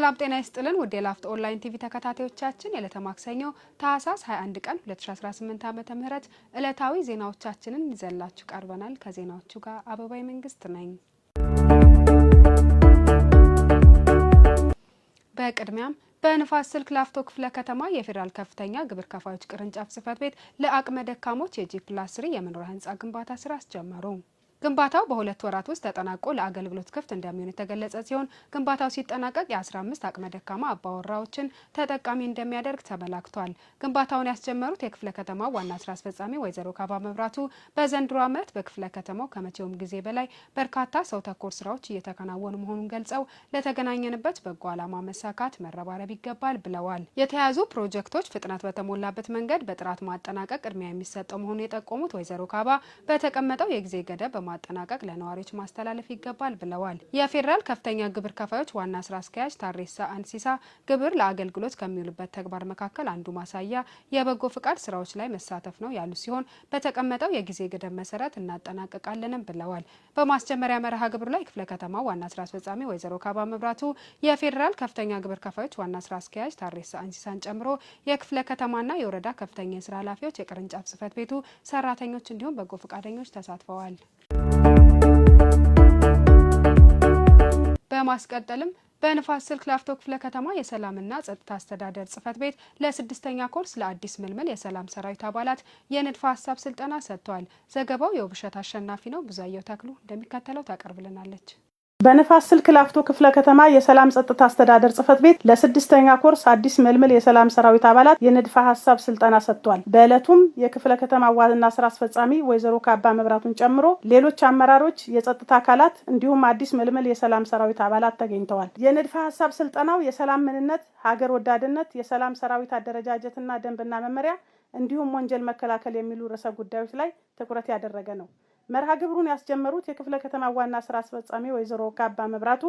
ሰላም ጤና ይስጥልን ውድ የላፍቶ ኦንላይን ቲቪ ተከታታዮቻችን፣ የዕለተ ማክሰኞ ታህሳስ 21 ቀን 2018 ዓ.ም. ዕለታዊ ዜናዎቻችንን ይዘንላችሁ ቀርበናል። ከዜናዎቹ ጋር አበባይ መንግስት ነኝ። በቅድሚያም በንፋስ ስልክ ላፍቶ ክፍለ ከተማ የፌዴራል ከፍተኛ ግብር ከፋዮች ቅርንጫፍ ጽህፈት ቤት ለአቅመ ደካሞች የ G+3 የመኖሪያ ህንጻ ግንባታ ስራ አስጀመሩ። ግንባታው በ2 ወራት ውስጥ ተጠናቆ ለአገልግሎት ክፍት እንደሚሆን የተገለጸ ሲሆን፣ ግንባታው ሲጠናቀቅ የ15 አቅመ ደካማ አባወራዎችን ተጠቃሚ እንደሚያደርግ ተመላክቷል። ግንባታውን ያስጀመሩት የክፍለ ከተማው ዋና ስራ አስፈጻሚ ወይዘሮ ካባ መብራቱ በዘንድሮ ዓመት በክፍለ ከተማው ከመቼውም ጊዜ በላይ በርካታ ሰው ተኮር ስራዎች እየተከናወኑ መሆኑን ገልጸው፣ ለተገናኘንበት በጎ ዓላማ መሳካት መረባረብ ይገባል ብለዋል። የተያዙ ፕሮጀክቶች ፍጥነት በተሞላበት መንገድ በጥራት ማጠናቀቅ ቅድሚያ የሚሰጠው መሆኑን የጠቆሙት ወይዘሮ ካባ፣ በተቀመጠው የጊዜ ገደብ በማጠናቀቅ ለነዋሪዎች ማስተላለፍ ይገባል ብለዋል። የፌዴራል ከፍተኛ ግብር ከፋዮች ዋና ስራ አስኪያጅ ታሬሳ አንሲሳ ግብር ለአገልግሎት ከሚውልበት ተግባር መካከል አንዱ ማሳያ የበጎ ፍቃድ ስራዎች ላይ መሳተፍ ነው ያሉ ሲሆን፣ በተቀመጠው የጊዜ ገደብ መሰረት እናጠናቅቃለንም ብለዋል። በማስጀመሪያ መርሃ ግብሩ ላይ የክፍለ ከተማው ዋና ስራ አስፈጻሚ ወይዘሮ ካባ መብራቱ፣ የፌዴራል ከፍተኛ ግብር ከፋዮች ዋና ስራ አስኪያጅ ታሬሳ አንሲሳን ጨምሮ የክፍለ ከተማና የወረዳ ከፍተኛ የስራ ኃላፊዎች፣ የቅርንጫፍ ጽህፈት ቤቱ ሰራተኞች እንዲሁም በጎ ፈቃደኞች ተሳትፈዋል። በማስቀጠልም በንፋስ ስልክ ላፍቶ ክፍለ ከተማ የሰላምና ጸጥታ አስተዳደር ጽህፈት ቤት ለስድስተኛ ኮርስ ለአዲስ ምልምል የሰላም ሰራዊት አባላት የንድፈ ሀሳብ ስልጠና ሰጥቷል። ዘገባው የውብሸት አሸናፊ ነው። ብዙአየው ተክሉ እንደሚከተለው ታቀርብልናለች። በንፋስ ስልክ ላፍቶ ክፍለ ከተማ የሰላም ጸጥታ አስተዳደር ጽህፈት ቤት ለስድስተኛ ኮርስ አዲስ ምልምል የሰላም ሰራዊት አባላት የንድፈ ሀሳብ ስልጠና ሰጥቷል። በዕለቱም የክፍለ ከተማ ዋና ስራ አስፈጻሚ ወይዘሮ ካባ መብራቱን ጨምሮ ሌሎች አመራሮች፣ የጸጥታ አካላት እንዲሁም አዲስ ምልምል የሰላም ሰራዊት አባላት ተገኝተዋል። የንድፈ ሀሳብ ስልጠናው የሰላም ምንነት፣ ሀገር ወዳድነት፣ የሰላም ሰራዊት አደረጃጀትና ደንብና መመሪያ እንዲሁም ወንጀል መከላከል የሚሉ ርዕሰ ጉዳዮች ላይ ትኩረት ያደረገ ነው። መርሃ ግብሩን ያስጀመሩት የክፍለ ከተማ ዋና ስራ አስፈጻሚ ወይዘሮ ካባ መብራቱ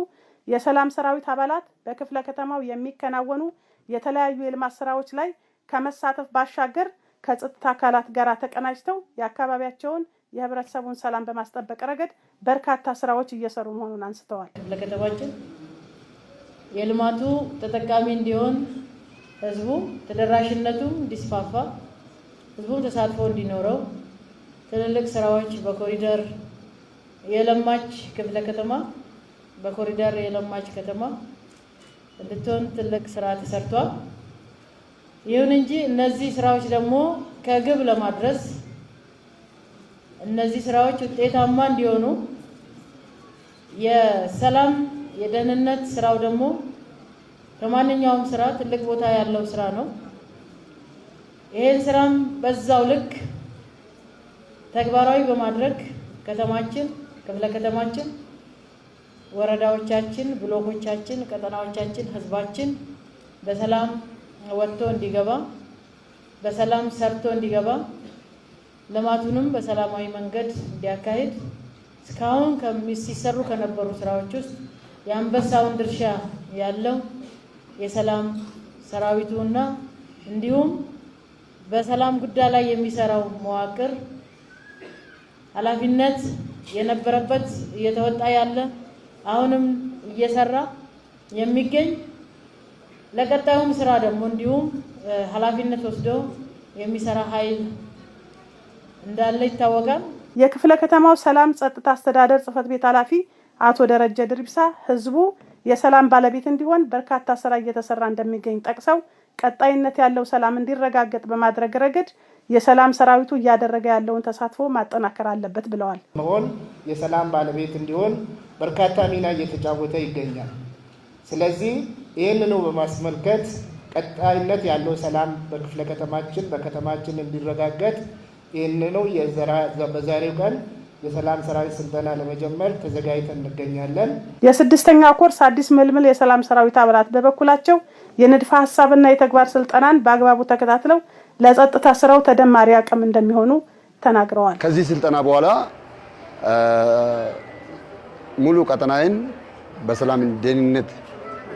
የሰላም ሰራዊት አባላት በክፍለ ከተማው የሚከናወኑ የተለያዩ የልማት ስራዎች ላይ ከመሳተፍ ባሻገር ከጸጥታ አካላት ጋር ተቀናጅተው የአካባቢያቸውን የህብረተሰቡን ሰላም በማስጠበቅ ረገድ በርካታ ስራዎች እየሰሩ መሆኑን አንስተዋል። ክፍለ ከተማችን የልማቱ ተጠቃሚ እንዲሆን፣ ህዝቡ ተደራሽነቱም እንዲስፋፋ፣ ህዝቡም ተሳትፎ እንዲኖረው ትልልቅ ስራዎች በኮሪደር የለማች ክፍለ ከተማ፣ በኮሪደር የለማች ከተማ እንድትሆን ትልቅ ስራ ተሰርቷል። ይሁን እንጂ እነዚህ ስራዎች ደግሞ ከግብ ለማድረስ፣ እነዚህ ስራዎች ውጤታማ እንዲሆኑ የሰላም የደህንነት ስራው ደግሞ ከማንኛውም ስራ ትልቅ ቦታ ያለው ስራ ነው። ይሄን ስራም በዛው ልክ ተግባራዊ በማድረግ ከተማችን፣ ክፍለ ከተማችን፣ ወረዳዎቻችን፣ ብሎኮቻችን፣ ቀጠናዎቻችን፣ ህዝባችን በሰላም ወጥቶ እንዲገባ፣ በሰላም ሰርቶ እንዲገባ፣ ልማቱንም በሰላማዊ መንገድ እንዲያካሂድ እስካሁን ሲሰሩ ከነበሩ ስራዎች ውስጥ የአንበሳውን ድርሻ ያለው የሰላም ሰራዊቱ እና እንዲሁም በሰላም ጉዳይ ላይ የሚሰራው መዋቅር ኃላፊነት የነበረበት እየተወጣ ያለ፣ አሁንም እየሰራ የሚገኝ፣ ለቀጣዩም ስራ ደግሞ እንዲሁም ኃላፊነት ወስዶ የሚሰራ ኃይል እንዳለ ይታወቃል። የክፍለ ከተማው ሰላም ጸጥታ አስተዳደር ጽህፈት ቤት ኃላፊ አቶ ደረጀ ድሪብሳ ህዝቡ የሰላም ባለቤት እንዲሆን በርካታ ስራ እየተሰራ እንደሚገኝ ጠቅሰው፣ ቀጣይነት ያለው ሰላም እንዲረጋገጥ በማድረግ ረገድ የሰላም ሰራዊቱ እያደረገ ያለውን ተሳትፎ ማጠናከር አለበት ብለዋል። መሆን የሰላም ባለቤት እንዲሆን በርካታ ሚና እየተጫወተ ይገኛል። ስለዚህ ይህንኑ በማስመልከት ቀጣይነት ያለው ሰላም በክፍለ ከተማችን፣ በከተማችን እንዲረጋገጥ ይህንኑ በዛሬው ቀን የሰላም ሰራዊት ስልጠና ለመጀመር ተዘጋጅተን እንገኛለን። የስድስተኛ ኮርስ አዲስ ምልምል የሰላም ሰራዊት አባላት በበኩላቸው የንድፈ ሀሳብና የተግባር ስልጠናን በአግባቡ ተከታትለው ለጸጥታ ስራው ተደማሪ አቅም እንደሚሆኑ ተናግረዋል። ከዚህ ስልጠና በኋላ ሙሉ ቀጠናዬን በሰላም ደህንነት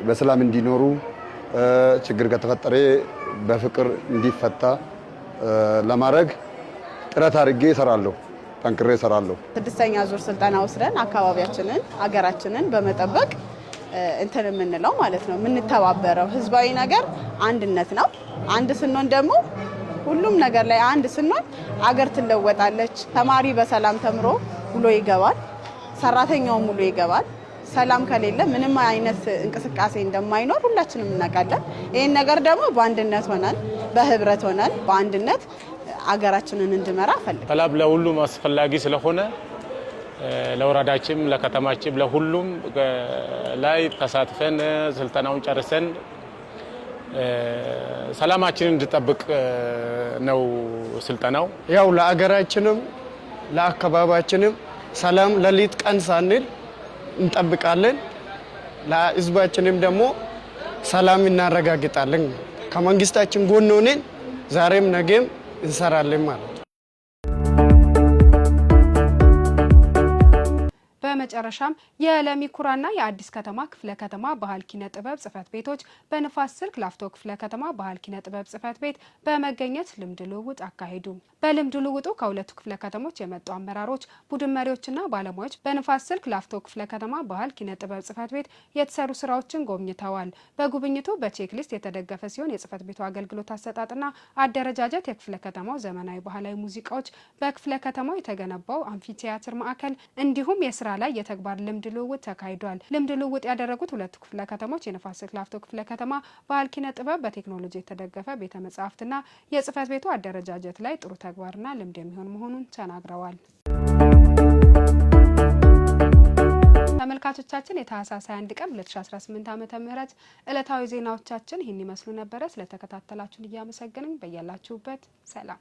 በሰላም እንዲኖሩ፣ ችግር ከተፈጠረ በፍቅር እንዲፈታ ለማድረግ ጥረት አድርጌ እሰራለሁ፣ ጠንክሬ እሰራለሁ። ስድስተኛ ዙር ስልጠና ወስደን አካባቢያችንን፣ አገራችንን በመጠበቅ እንትን የምንለው ማለት ነው የምንተባበረው። ህዝባዊ ነገር አንድነት ነው። አንድ ስንሆን ደግሞ ሁሉም ነገር ላይ አንድ ስንሆን አገር ትለወጣለች። ተማሪ በሰላም ተምሮ ውሎ ይገባል። ሰራተኛውም ውሎ ይገባል። ሰላም ከሌለ ምንም አይነት እንቅስቃሴ እንደማይኖር ሁላችንም እናውቃለን። ይህን ነገር ደግሞ በአንድነት ሆነን፣ በህብረት ሆነን፣ በአንድነት አገራችንን እንድመራ እፈልጋለሁ። ሰላም ለሁሉም አስፈላጊ ስለሆነ ለወረዳችንም ለከተማችን ለሁሉም ላይ ተሳትፈን ስልጠናውን ጨርሰን ሰላማችንን እንድጠብቅ ነው ስልጠናው። ያው ለአገራችንም ለአካባቢያችንም ሰላም ለሊት ቀን ሳንል እንጠብቃለን። ለህዝባችንም ደግሞ ሰላም እናረጋግጣለን። ከመንግስታችን ጎን ሆነን ዛሬም ነገም እንሰራለን ማለት ነው። በመጨረሻም የለሚ ኩራና የአዲስ ከተማ ክፍለ ከተማ ባህል ኪነ ጥበብ ጽህፈት ቤቶች በንፋስ ስልክ ላፍቶ ክፍለ ከተማ ባህል ኪነ ጥበብ ጽህፈት ቤት በመገኘት ልምድ ልውውጥ አካሄዱ። በልምድ ልውውጡ ከሁለቱ ክፍለ ከተሞች የመጡ አመራሮች፣ ቡድን መሪዎችና ባለሙያዎች በንፋስ ስልክ ላፍቶ ክፍለ ከተማ ባህል ኪነ ጥበብ ጽህፈት ቤት የተሰሩ ስራዎችን ጎብኝተዋል። በጉብኝቱ በ checklist የተደገፈ ሲሆን የጽህፈት ቤቱ አገልግሎት አሰጣጥና አደረጃጀት፣ የክፍለ ከተማው ዘመናዊ ባህላዊ ሙዚቃዎች፣ በክፍለ ከተማው የተገነባው አምፊቲያትር ማዕከል እንዲሁም የስራ ላይ የተግባር ልምድ ልውውጥ ተካሂዷል። ልምድ ልውውጥ ያደረጉት ሁለቱ ክፍለ ከተሞች የንፋስ ስልክ ላፍቶ ክፍለ ከተማ ባህል ኪነ ጥበብ በቴክኖሎጂ የተደገፈ ቤተ መጻሕፍትና የጽህፈት ቤቱ አደረጃጀት ላይ ጥሩ ተግባርና ልምድ የሚሆን መሆኑን ተናግረዋል። ተመልካቾቻችን፣ የታህሳስ 21 ቀን 2018 ዓመተ ምህረት ዕለታዊ ዜናዎቻችን ይህን ይመስሉ ነበረ። ስለተከታተላችሁን እያመሰገንን በያላችሁበት ሰላም።